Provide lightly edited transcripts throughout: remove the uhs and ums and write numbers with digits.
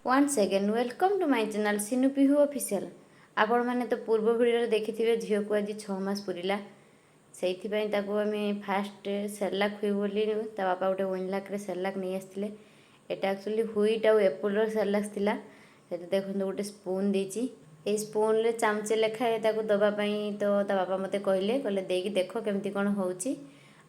Once again welcome to my channel Sinu Pihu Official. ଆପଣମାନେ ତ ପୂର୍ବ ଭିଡ଼ିଓରେ ଦେଖିଥିବେ, ଝିଅକୁ ଆଜି 6 ମାସ ପୁରିଲା। ସେଇଥିପାଇଁ ତାକୁ ଆମେ ଫାଷ୍ଟ ସେର୍ଲାକ୍ ଖୁଇବୁ ବୋଲି ତା ବାପା ଗୋଟେ ୱିନଲାକ୍ରେ ସେର୍ଲାକ୍ ନେଇ ଆସିଥିଲେ। ଏଇଟା ଆକ୍ଚୁଆଲି ହ୍ୱିଟ୍ ଆଉ ଏପୁଲର ସେର୍ଲାକ୍ସ ଥିଲା। ସେଠି ଦେଖନ୍ତୁ, ଗୋଟେ ସ୍ପୁନ୍ ଦେଇଛି। ଏଇ ସ୍ପୁନ୍ରେ ଚାମଚେ ଲେଖାଏ ତାକୁ ଦେବା ପାଇଁ ତ ତା ବାପା ମୋତେ କହିଲେ, କହିଲେ ଦେଇକି ଦେଖ କେମିତି କ'ଣ ହେଉଛି।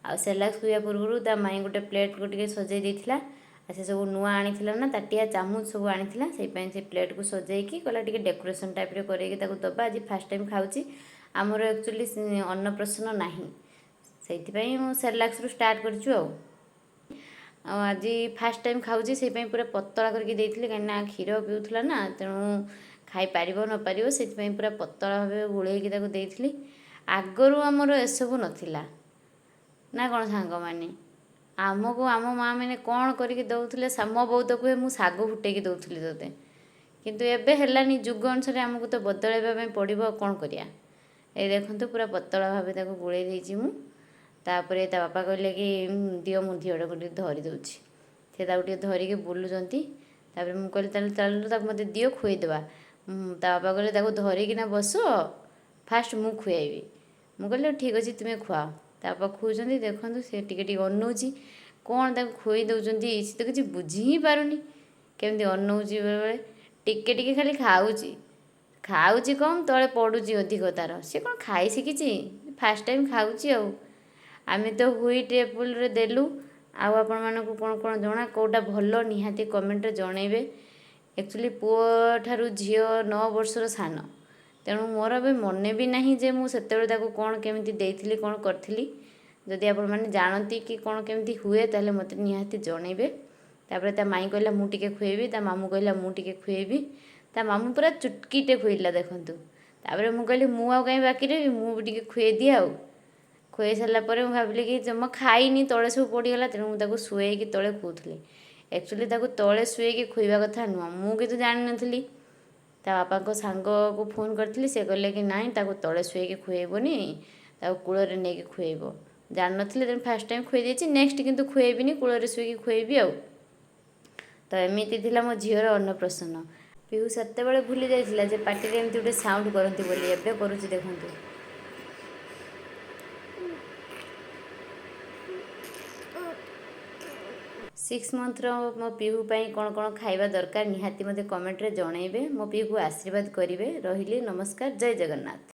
ଆଉ ସେର୍ଲାକ୍ସ ଖୁଇବା ପୂର୍ବରୁ ତା ମାଇଁ ଗୋଟେ ପ୍ଲେଟ୍କୁ ଟିକେ ସଜେଇ ଦେଇଥିଲା। ଆଉ ସେ ସବୁ ନୂଆ ଆଣିଥିଲା ନା, ତାଟିଆ ଚାମଚ ସବୁ ଆଣିଥିଲା। ସେଇପାଇଁ ସେ ପ୍ଲେଟ୍କୁ ସଜେଇକି କହିଲା ଟିକେ ଡେକୋରେସନ୍ ଟାଇପ୍ରେ କରେଇକି ତାକୁ ଦେବା, ଆଜି ଫାଷ୍ଟ ଟାଇମ୍ ଖାଉଛି। ଆମର ଆକ୍ଚୁଆଲି ଅନ୍ନପ୍ରସନ୍ନ ନାହିଁ, ସେଇଥିପାଇଁ ମୁଁ ସେର୍ଲାକ୍ସରୁ ଷ୍ଟାର୍ଟ କରିଛୁ। ଆଉ ଆଉ ଆଜି ଫାଷ୍ଟ ଟାଇମ୍ ଖାଉଛି, ସେଇପାଇଁ ପୁରା ପତଳା କରିକି ଦେଇଥିଲି, କାହିଁକିନା କ୍ଷୀର ପିଉଥିଲା ନା, ତେଣୁ ଖାଇପାରିବ ନ ପାରିବ, ସେଥିପାଇଁ ପୁରା ପତଳା ଭାବେ ଗୋଳେଇକି ତାକୁ ଦେଇଥିଲି। ଆଗରୁ ଆମର ଏସବୁ ନଥିଲା ନା କ'ଣ ସାଙ୍ଗମାନେ? ଆମକୁ ଆମ ମାଆ ମାନେ କ'ଣ କରିକି ଦେଉଥିଲେ? ମୋ ବୋଉ ତ କୁହେ, ମୁଁ ଶାଗ ଫୁଟେଇକି ଦେଉଥିଲି ତୋତେ। କିନ୍ତୁ ଏବେ ହେଲାନି, ଯୁଗ ଅନୁସାରେ ଆମକୁ ତ ବଦଳାଇବା ପାଇଁ ପଡ଼ିବ, ଆଉ କ'ଣ କରିବା? ଏଇ ଦେଖନ୍ତୁ, ପୁରା ପତଳା ଭାବେ ତାକୁ ଗୋଳେଇ ଦେଇଛି ମୁଁ। ତାପରେ ତା ବାପା କହିଲେ କି ଦିଅ, ମୁଁ ଝିଅଟାକୁ ଟିକେ ଧରି ଦେଉଛି। ସେ ତାକୁ ଟିକେ ଧରିକି ବୁଲୁଛନ୍ତି। ତାପରେ ମୁଁ କହିଲି, ତାହେଲେ ଚାଲୁ, ତାକୁ ମୋତେ ଦିଅ, ଖୁଆଇଦେବା। ତା ବାପା କହିଲେ, ତାକୁ ଧରିକିନା ବସ, ଫାଷ୍ଟ ମୁଁ ଖୁଆଇବି। ମୁଁ କହିଲି, ଠିକ୍ ଅଛି, ତୁମେ ଖୁଆଅ। ତା ବାପା ଖୁଆଉଛନ୍ତି। ଦେଖନ୍ତୁ, ସେ ଟିକେ ଟିକେ ଅନଉଛି। କ'ଣ ତାକୁ ଖୁଆଇ ଦେଉଛନ୍ତି, ସେ ତ କିଛି ବୁଝି ହିଁ ପାରୁନି। କେମିତି ଅନଉଛି ବେଳେବେଳେ। ଟିକେ ଟିକେ ଖାଲି ଖାଉଛି। ଖାଉଛି କମ୍, ତଳେ ପଡ଼ୁଛି ଅଧିକ ତାର। ସେ କ'ଣ ଖାଇ ଶିଖିଛି? ଫାଷ୍ଟ ଟାଇମ୍ ଖାଉଛି। ଆଉ ଆମେ ତ ହ୍ୱିଟ୍ ଏପୁଲରେ ଦେଲୁ। ଆଉ ଆପଣମାନଙ୍କୁ କ'ଣ କ'ଣ ଜଣା, କେଉଁଟା ଭଲ, ନିହାତି କମେଣ୍ଟରେ ଜଣେଇବେ। ଆକ୍ଚୁଆଲି ପୁଅ ଠାରୁ ଝିଅ 9 ବର୍ଷର ସାନ, ତେଣୁ ମୋର ଏବେ ମନେ ବି ନାହିଁ ଯେ ମୁଁ ସେତେବେଳେ ତାକୁ କ'ଣ କେମିତି ଦେଇଥିଲି, କ'ଣ କରିଥିଲି। ଯଦି ଆପଣମାନେ ଜାଣନ୍ତି କି କ'ଣ କେମିତି ହୁଏ, ତାହେଲେ ମୋତେ ନିହାତି ଜଣେଇବେ। ତାପରେ ତା ମାଇଁ କହିଲା, ମୁଁ ଟିକେ ଖୁଆଇବି। ତା ମାମୁଁ କହିଲା, ମୁଁ ଟିକେ ଖୁଆଇବି। ତା ମାମୁଁ ପୁରା ଚୁଟକିଟେ ଖୁଆଇଲା, ଦେଖନ୍ତୁ। ତାପରେ ମୁଁ କହିଲି, ମୁଁ ଆଉ କାହିଁ ବାକି ରହିବି, ମୁଁ ବି ଟିକେ ଖୁଆଇ ଦିଏ। ଆଉ ଖୁଆଇ ସାରିଲା ପରେ ମୁଁ ଭାବିଲି କି ଜମା ଖାଇନି, ତଳେ ସବୁ ପଡ଼ିଗଲା, ତେଣୁ ମୁଁ ତାକୁ ଶୁଆଇକି ତଳେ ଖୁଆଉଥିଲି। ଆକ୍ଚୁଆଲି ତାକୁ ତଳେ ଶୁଆଇକି ଖୁଆଇବା କଥା ନୁହଁ, ମୁଁ କିନ୍ତୁ ଜାଣିନଥିଲି। ତା ବାପାଙ୍କ ସାଙ୍ଗକୁ ଫୋନ୍ କରିଥିଲି, ସେ କହିଲେ କି ନାଇଁ, ତାକୁ ତଳେ ଶୁଆଇକି ଖୁଆଇବନି, ତାକୁ କୂଳରେ ନେଇକି ଖୁଆଇବ। ଜାଣିନଥିଲି, ତେଣୁ ଫାଷ୍ଟ ଟାଇମ୍ ଖୁଆଇ ଦେଇଛି। ନେକ୍ସଟ କିନ୍ତୁ ଖୁଆଇବିନି, କୂଳରେ ଶୁଆଇକି ଖୁଆଇବି। ଆଉ ତ ଏମିତି ଥିଲା ମୋ ଝିଅର ଅନ୍ନପ୍ରସନ୍ନ। ପିହୁ ସେତେବେଳେ ଭୁଲି ଯାଇଥିଲା ଯେ ପାଟିରେ ଏମିତି ଗୋଟେ ସାଉଣ୍ଡ କରନ୍ତି ବୋଲି। ଏବେ କରୁଛି, ଦେଖନ୍ତୁ। 6 ମନ୍ଥର ମୋ ପିହୁ ପାଇଁ କ'ଣ କ'ଣ ଖାଇବା ଦରକାର, ନିହାତି ମୋତେ କମେଣ୍ଟରେ ଜଣେଇବେ। ମୋ ପିହୁକୁ ଆଶୀର୍ବାଦ କରିବେ। ରହିଲି, ନମସ୍କାର, ଜୟ ଜଗନ୍ନାଥ।